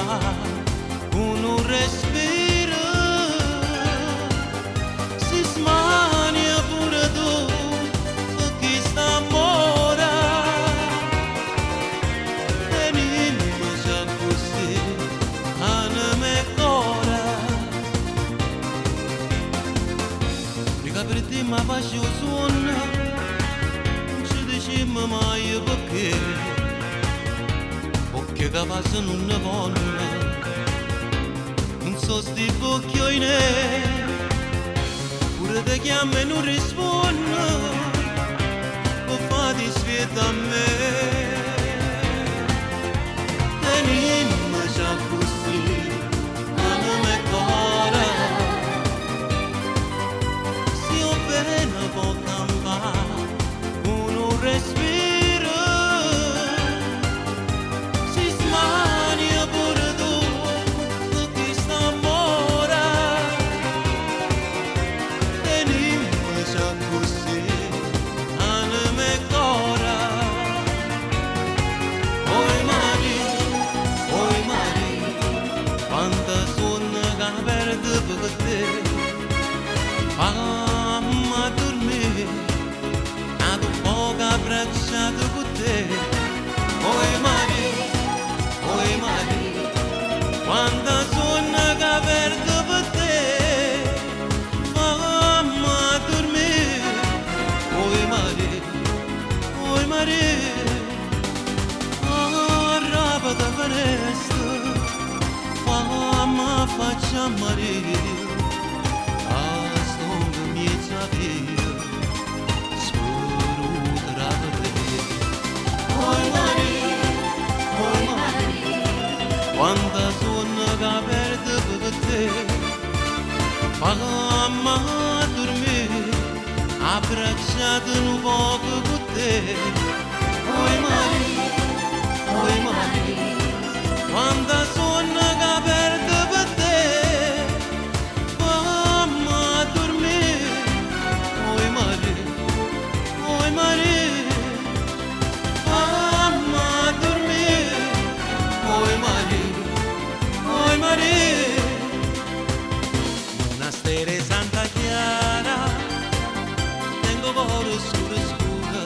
campà cu nu respiro. Si smania pure tu pe chist'ammore, tenimmoce accussì, anema e core. Nuje ca perdimmo 'a pace e 'o suonno, nun ce dicimmo maje pecché. Vocche ca vase nun ne vonno, nun so' sti vvocche oinè. Pure te chiammo e nun risponne, pe fa dispietto a me. Tenimmoce accussì, anema e core. Si 'o bene po' campà cu nu respiro, si smania pure tu pe chist'ammore, tenimmoce accussì, anema e core. Oi Marì, oi Marì, quanta suonno ca perdo pe te. Famme addurmì n'atu poco abbracciato cu te. Oi Marì, oi Marì, quanta suonno ca perdo pe te. Famme addurmì, oi Marì, oi Marì. Arapete 'a fenesta, famme affaccià a Marì, ca stongo 'mmiez' 'a via, speruto d' 'a vedé. Oi Marì, oi Marì, quanta suonno ca perdo pe te. Famme addurmì, abbracciato nu poco cu te. Oi Marì, oi Marì, quanta suonno ca perdo pe te. Famme addurmì, oi Marì, oi Marì, famme addurmì, oi Marì, oi Marì. Monastero 'e Santa Chiara, tengo 'o core scuro scuro,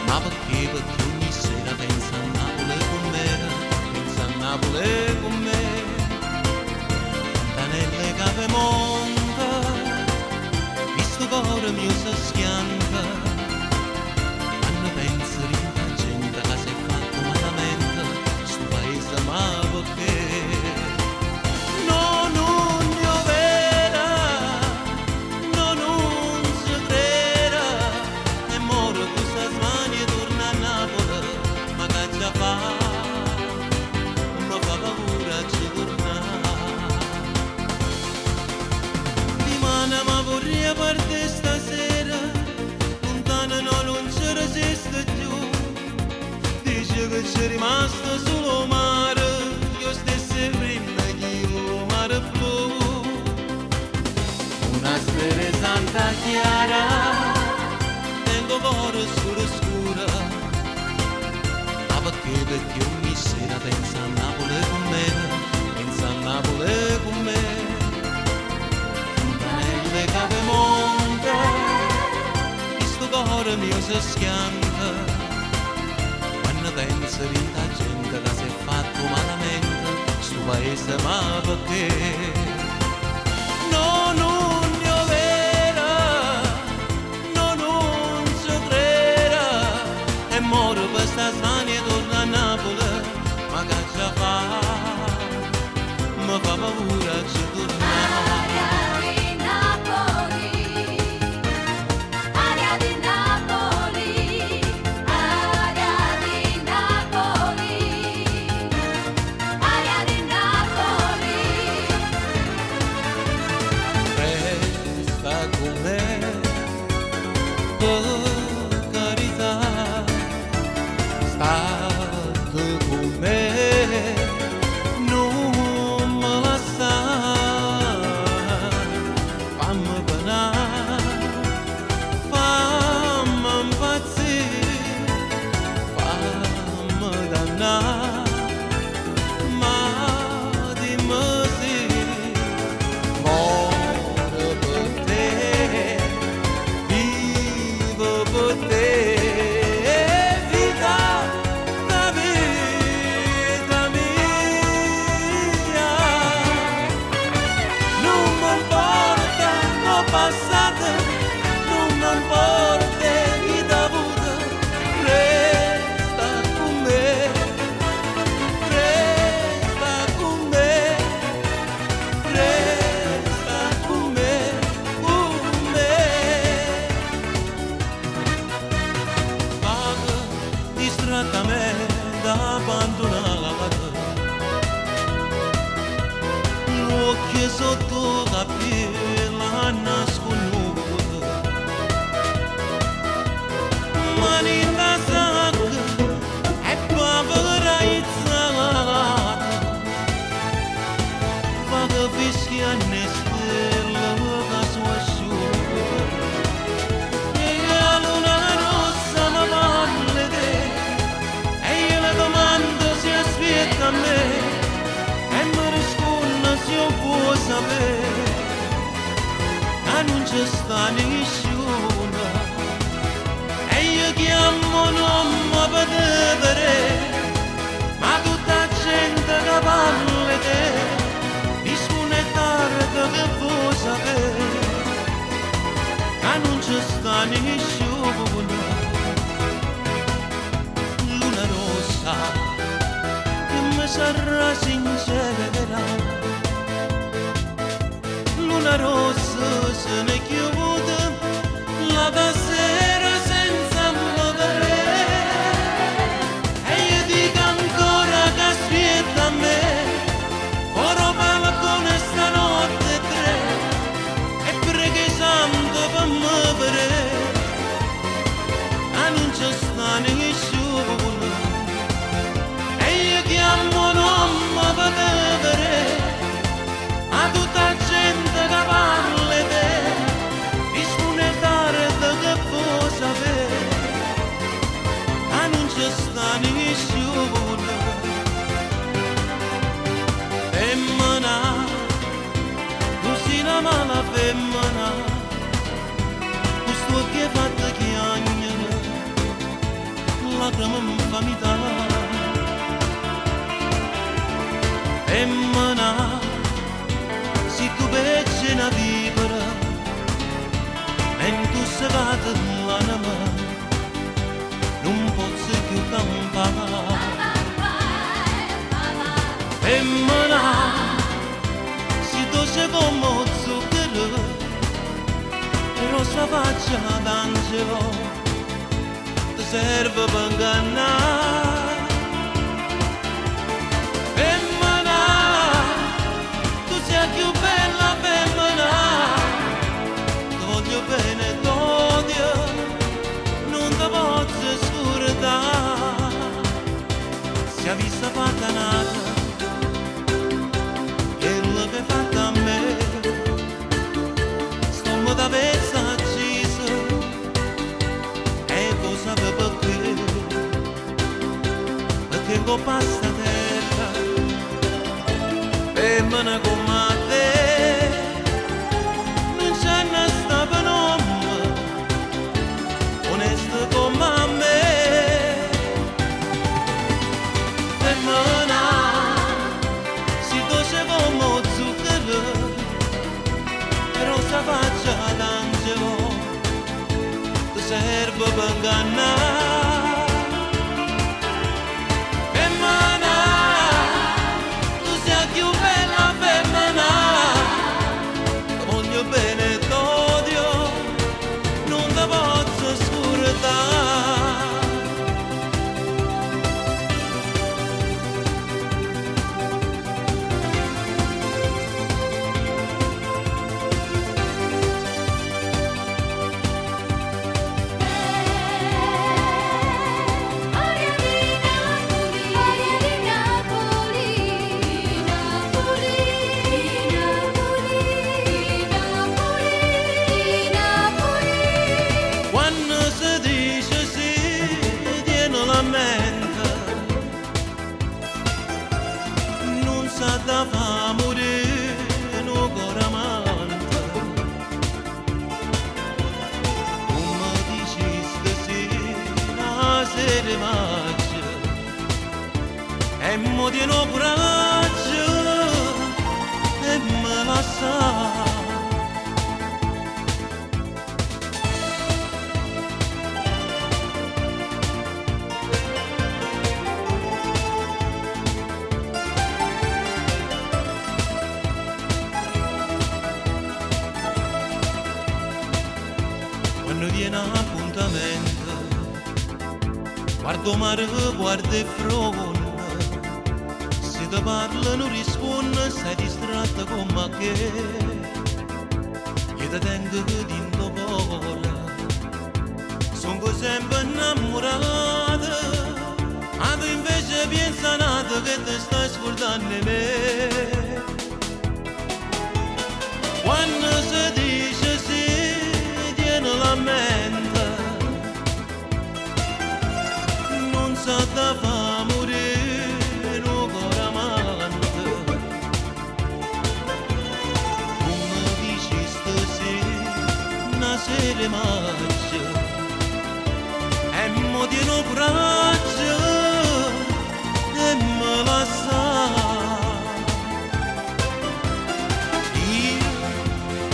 ma pecché, pecché ogni sera penso a Napule comm'era, penso a Napule comm'era. Funtanella 'e Capemonte, chistu core mio se schianta, quanno penso dint' 'a gente ca s'è fatto malamente stu paese, ma pecché? No, nun è overo, no, nun se crede, e moro cu 'sta smania 'e turnà a Napule, ma ch'aggia fa? Me fa paura a ce turnà. Dimane ma vurria partì stasera, luntano no, nun ce resisto cchiù. Dice che c'è rimasto solo 'o mare, io stesso primma 'e chillu mare blu. Monastero 'e Santa Chiara, tengo 'o core scuro scuro, ma pecché, pecché ogni sera penso a Napule comm'era, penso a Napule comm'era. Funtanella 'e Capemonte, chistu core mio se schianta, quanno penso dint' 'a gente ca s'è fatto malamente stu paese, ma pecché? No, nun è overo, no, nun se crede, e moro pe 'sta smania 'e turnà a Napule, ma ch'aggia fa? Me fa paura a ce turnà. Aria di Napoli, aria di Napoli, aria di Napoli, aria di Napoli. Resta cu me, pe carità, statte cu me, nun me lassà, famme penà, famme impazzì, famme dannà. la piel annasconnuta. Mani in sacca e povera izzata, vaga fischia ne stella che sua asciutta. E la luna rossa mi parla te, e io le domando se aspetta a me, e mi risponde se io può sapere, che non c'è sta nessuno. E io chiamo nome per te vedere, ma tutta gente che parla te, risponde tardi che può sapere, che non c'è sta nessuno. Luna rossa, che mi sarà sincera, luna rossa se ne chiude la sera senza vedere. E io dico ancora che aspetta a me, ora balcone stanotte tre, e prega santo per me vedere, che non c'è sta nessuno. E io chiamo nome per te vedere, a tutta gente che parla te, risponde tardi che può sapere, che non c'è sta nessuno. Femmina, tu sei una mala femmina, questo che fatto chiagnere, lacrime infamità. Femmina, se tu vecchi una vipera, e tu sei vado l'anima, non posso più campare. Femmina, se tu sei come zucchero, rossa faccia d'angelo, ti serve per ingannare. Femmina, tu sei più bella femmina, ti voglio bene t'odio, non ti posso scordare. Se avessi fatta nata, quello che hai fatto a me, sto da pezza accesa, e cosa perché? Perché con pasta terra, femmina come te, non c'è una sta per nome, onesto come me. Femmina, si dolce come zucchero, rossa faccia d'angelo, ti serve per ingannare. Femmina, tu sei più bella femmina, ti voglio bene t'odio, non ti posso scordare. Aria di Napoli, aria di Napoli, Napoli, Napoli, Napoli, Napoli. Quando si dice sì, tieni la mente, non sa da fa morire, no cuore amante. Tu mi dicesti sì, la sera maggio, e mo tieni coraggio, e me la sa. Quando viene appuntamento, guardo mare, guardo e fronte, se ti parla non risponde, sei distratta come che. Te tengo dint' 'o core. Songo sempre innammurato, ma tu invece piensa a n'ato che te stai scurdanno 'e me. Quanno se dice sì, tienilo a mente, nun s'ha da fa murì nu core amante. Tu me diciste sì, na sera 'e maggio, e mo tiene 'o coraggio 'e me lassà. Io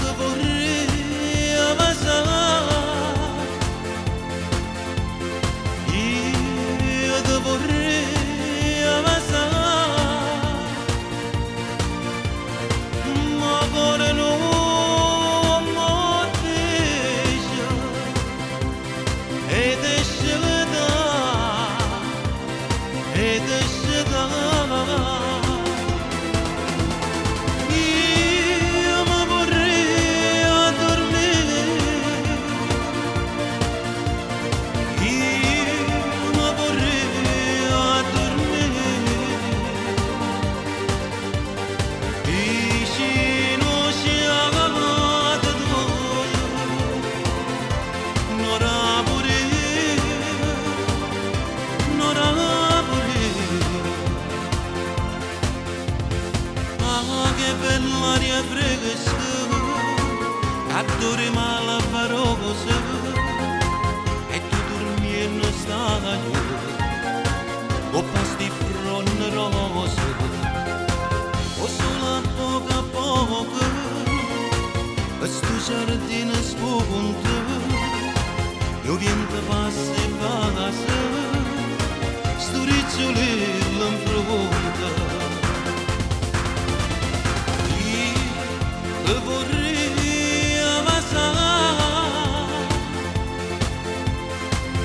te vorrei vasà, io te vorrei vasà, ma 'o core nun m' 'o ddice 'e te scetà, 'e te scetà. Io me vorrei addormì, io me vorrei addormì, vicino 'o sciato tuojo, n'ora pure io, n'ora pure io. Ah, che bella aria fresca, addore 'e malvarosa, e tu durmienno staje, 'ncopp' a sti fronne 'e rosa. 'O sole a poco a poco, pe stu ciardino sponta, e 'o viento passa e passa, stu ricciolillo 'nfronte. Io te vorrei vasà,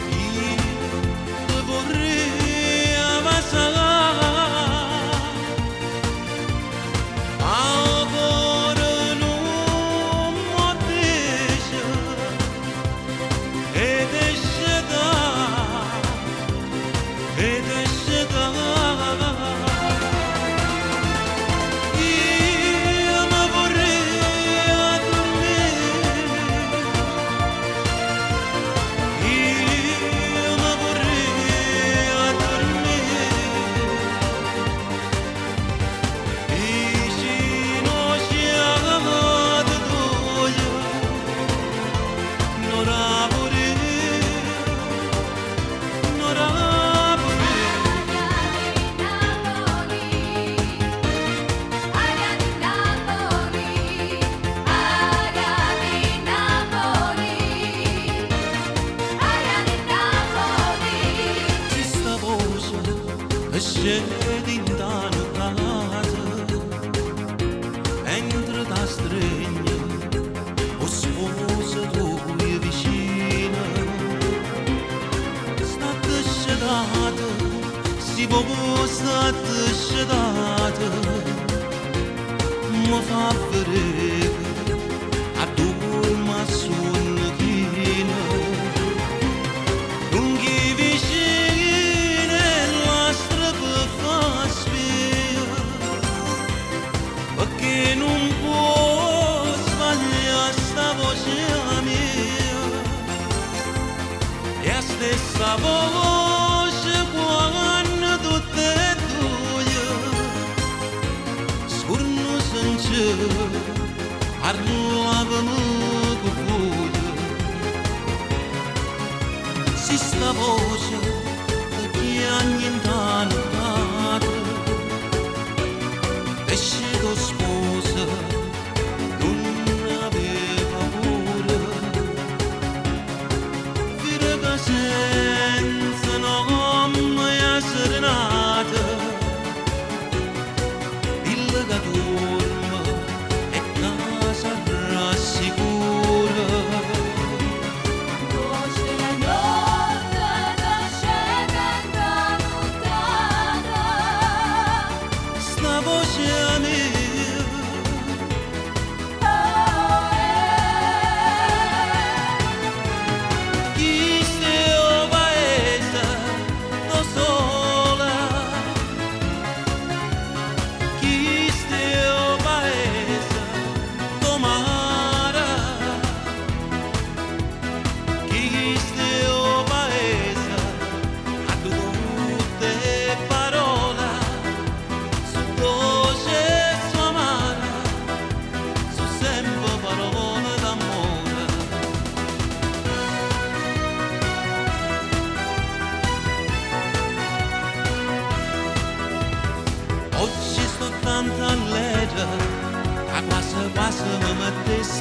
io te vorrei vasà, ma 'o core nun m' 'o ddice 'e te scetà, 'e te scetà. Io me vorrei addormì, io me vorrei addormì, vicino 'o sciato tuojo, n'ora pure io, n'ora pure io. Aria di Napoli, aria di Napoli, aria di Napoli, aria di Napoli. Si sta voce te sceta dint' 'a nuttata, mentre t'astregne 'o sposo tuojo vicino, statte scetata, si vuò statte scetata, me fa vedè ca duorme a suonno chino. Nun ghi vicino 'e lastre pe fa 'a spia, pecché nun può sbaglià sta voce mia. È 'a stessa voce quanno tutte e duje scurnuse nce parlavamo cu vuje. Si sta voce te chiagne 'int' 'a nuttata, te sceta 'o sposo, nun avè paura. Vire ca senza nomme è 'a serenata, dille ca duorme e ca sarrà sicura. Voce d'a notte te sceta 'int' 'a nuttata. Sta voce mia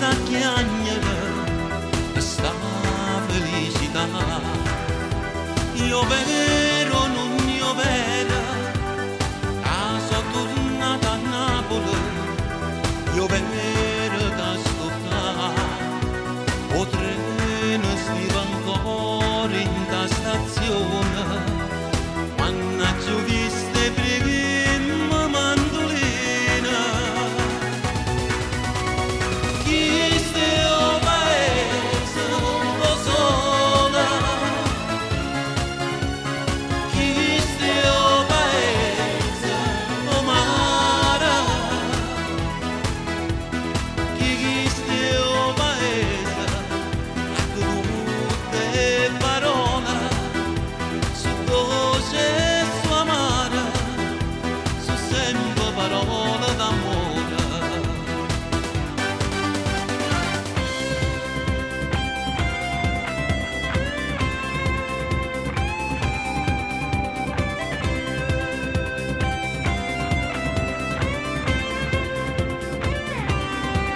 sta a chiagnere pe' sta felicità. È overo o nun è overo ca so' turnato a Napule, è overo ca sto ccà. 'O treno steva ancora 'int' 'a stazione quanno aggio visto 'e primma mandulina. Chisto è 'o paese d' 'o sole, chisto è 'o paese d' 'o mare, chisto è 'o paese addò tutt' 'e parole so' doce e so' amare, so' sempe parole d'ammore.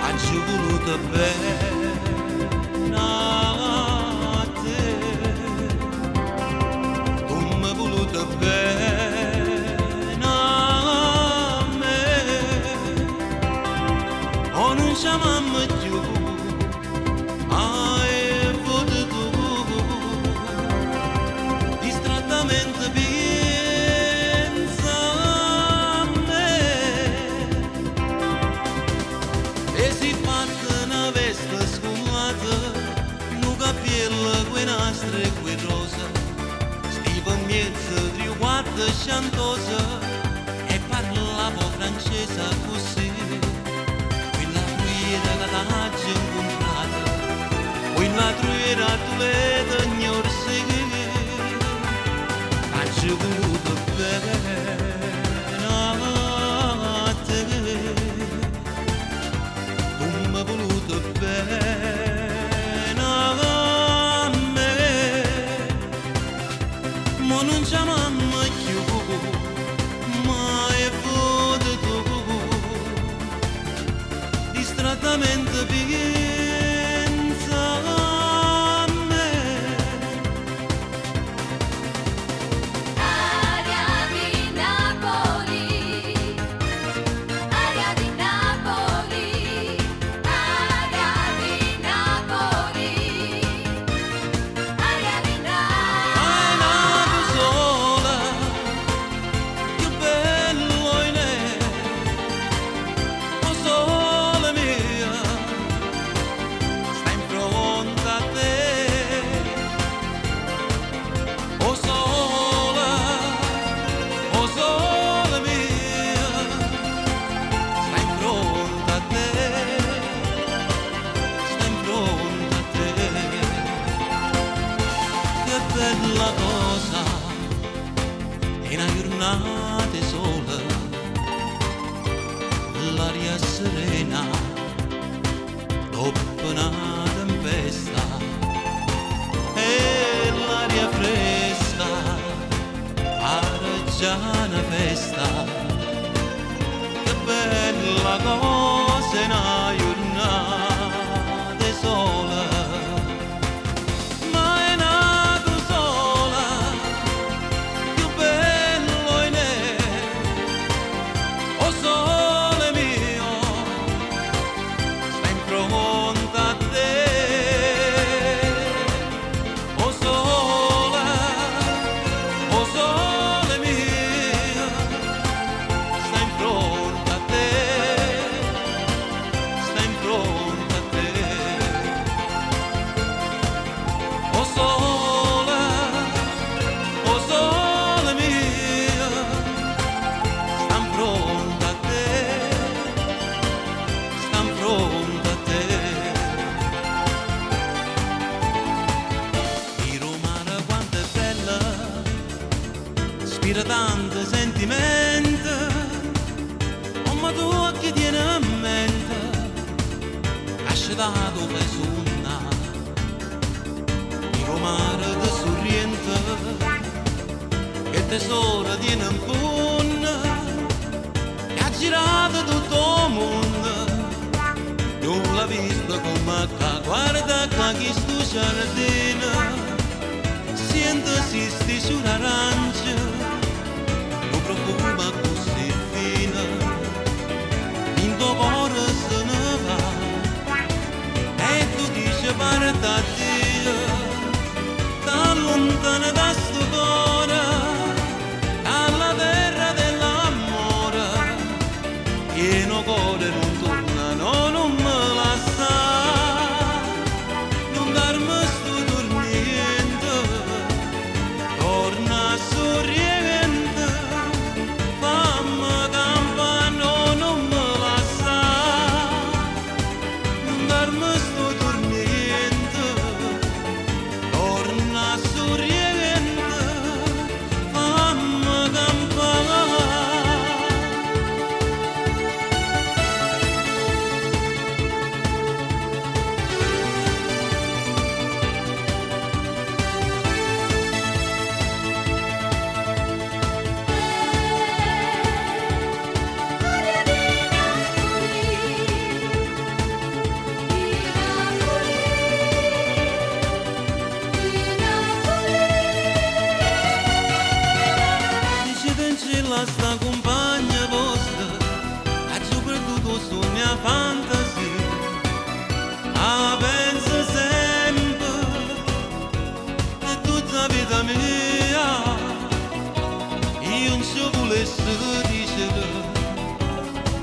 Aggio voluto bene a te, tu m'hê voluto bene a me. Mo nun ce amammo cchiù, ma 'e vvote tu distrattamente pienze a me. Te si' fatta na vesta scullata, nu cappiello cu 'e nastre e cu 'e rose, stive 'mmiez'a tre o quatto sciantose e parlave 'o francese accussì. Quill'altro ieri ca t'aggio 'ncuntrata, quill'altro ieri a Tuledo, gnorsì. T'aggio voluto bene a te, tu m'hê voluto bene a me. Mo nun ce amammo cchiù, ma 'e vvote tu distrattamente pienze a me. Aria di Napoli, aria di Napoli, aria di Napoli, aria di Ma è Napoli. n'atu sole cchiù bello oinè, 'o sole mio sta 'nfronte a te. O sole, 'o sole mio sta 'nfronte a te, sta 'nfronte a te. Che bella cosa è na jurnata 'e sole, l'aria serena doppo na tempesta e l'aria fresca pare già na festa. Che bella cosa è na jurnata 'e sole, ma è n'atu sole cchiù bello oinè, 'o sole mio sta 'nfronte a te. O sole, 'o sole mio sta 'nfronte a te, sta 'nfronte a te. O sole, 'o sole mio sta 'nfronte a te, sta 'nfronte a te. Vire 'o mare quanto è bello, ispira tanto sentimento, comme tu a chi tiene a mente, ca scetato 'o fai sunnà. Vire 'o mare de Surriento, che tesoro tiene 'nfunno, che ha girato tutto 'o munno, nun Nun l'ha vista come ca guarda ca chi sto giardino Siento si sti sull'arancia Lo profuma così fina In tuo cuore se ne va E tu dici guarda Dio Da lontano da sto cuore Alla terra dell'amore Pieno cuore non torna, no, non me la sa Non darmi sto tormento Torna sorridente Fammi campare, no, non me la sa Non darmi sto tormento Torna sorridente Fammi campare. Aria di Napoli, di Napoli, di Napoli. Dice la sta compagna vostra Ha perduto sogna fantasia A pensa sempre E tutta vita mia Io non ci volessi dicere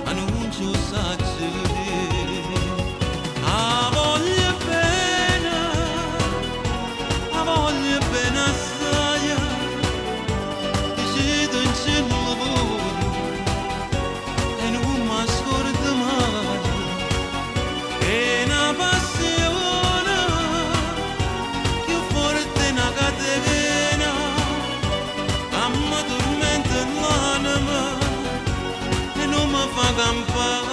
Ma non ci saccio dire A voglio bene A voglio bene assai Dice in cielo voglio e non mi scordo mai È una passione più forte una catena che mi tormenta l'anima e non mi fa campare.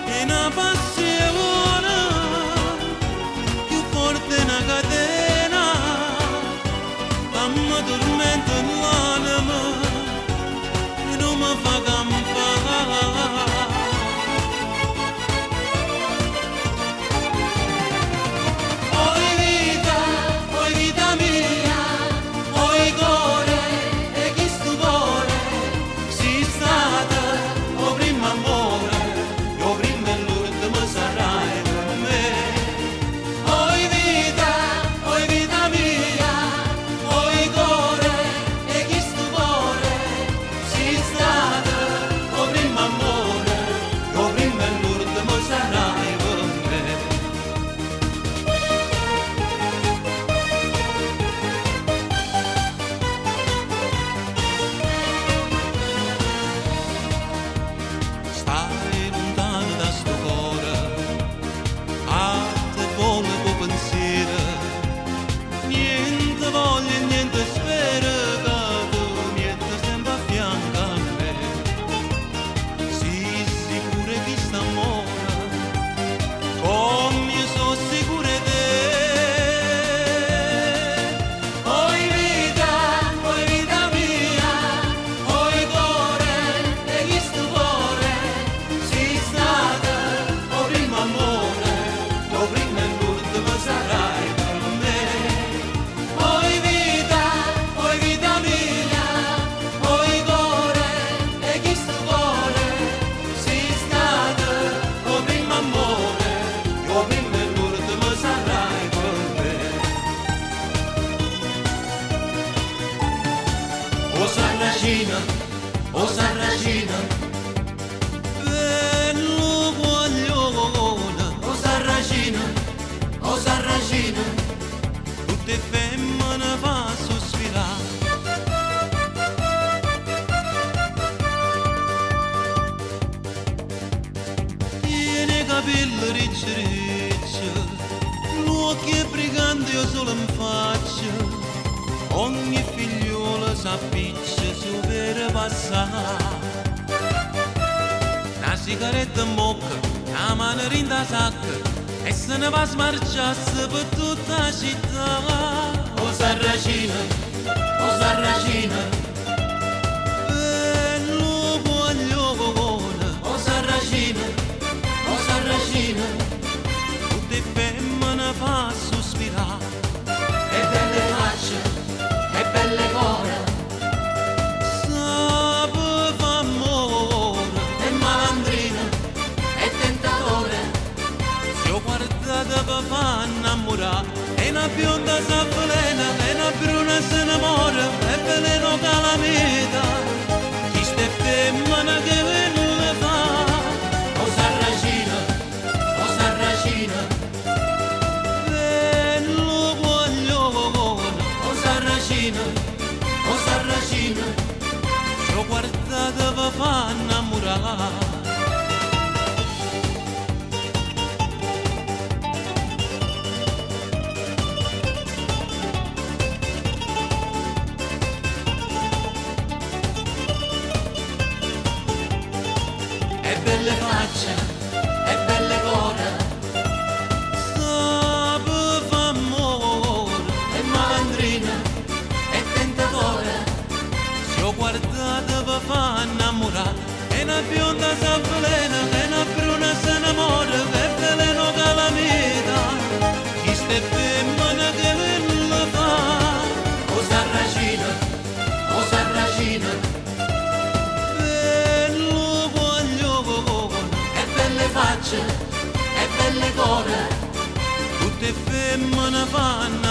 È una passione più forte una catena che mi tormenta l'anima e non mi fa campare. Oi vita, oi vita mia, oi cuore e chi sto cuore si stata o prima amore, io prima e l'ultimo sarai per me. Oi vita, oi vita mia, oi cuore e chi sto cuore si stata o prima amore, io prima e l'ultimo sarai per me. Stai lontano da sto cuore, a te vola con pensiero, niente voglio e niente spero che tu niente sempre a fianco a me. Sii sicuro che sta amore, come io sono sicuro di te. Oi vita, oi vita mia, oi cuore e chi sto cuore, si stata o primo amore, o prima e l'ultimo sarai per me. Oi vita, oi vita mia, oi cuore e chi sto cuore, si stata o primo amore, o prima e l'ultimo sarai per me. O Sarracina, o Sarracina, bello guaglione, o Sarracina, o Sarracina, tutte femmine fa sospirare. Tiene i capelli ricci ricci, l'occhi briganti io solo in faccia, ogni figliuolo s'appiccia su per passare. Una sigaretta in bocca, 'A mano dint' 'a sacca e se ne va a smargiasse pe tutta 'a città. O sarracino, 'o sarracino, bello guaglione. O sarracino, 'o sarracino, tutt' 'e femmene fa suspirà. E belle facce, e belle core, sape fa ammore. È malandrino, è tentatore, si 'o guardate ve fa annammurà. È na bionda s'avvelena, è na bruna se ne more, è veleno calamita, chesta è femmena che nun le fa. O sarracino, 'o sarracino, bello guaglione. O sarracino, 'o sarracino, si 'o guardate ve fa annammurà. E belle facce, e belle core, sape fa ammore. È malandrino, è tentatore, si 'o guardate ve fa annammurà. È na bionda s'avvelena, è na bruna se ne more, è veleno calamita, chesta è femmena che nun le fa. O sarracino, 'o sarracino, bello guaglione. E belle facce, e belle core, tutte 'e femmene fa.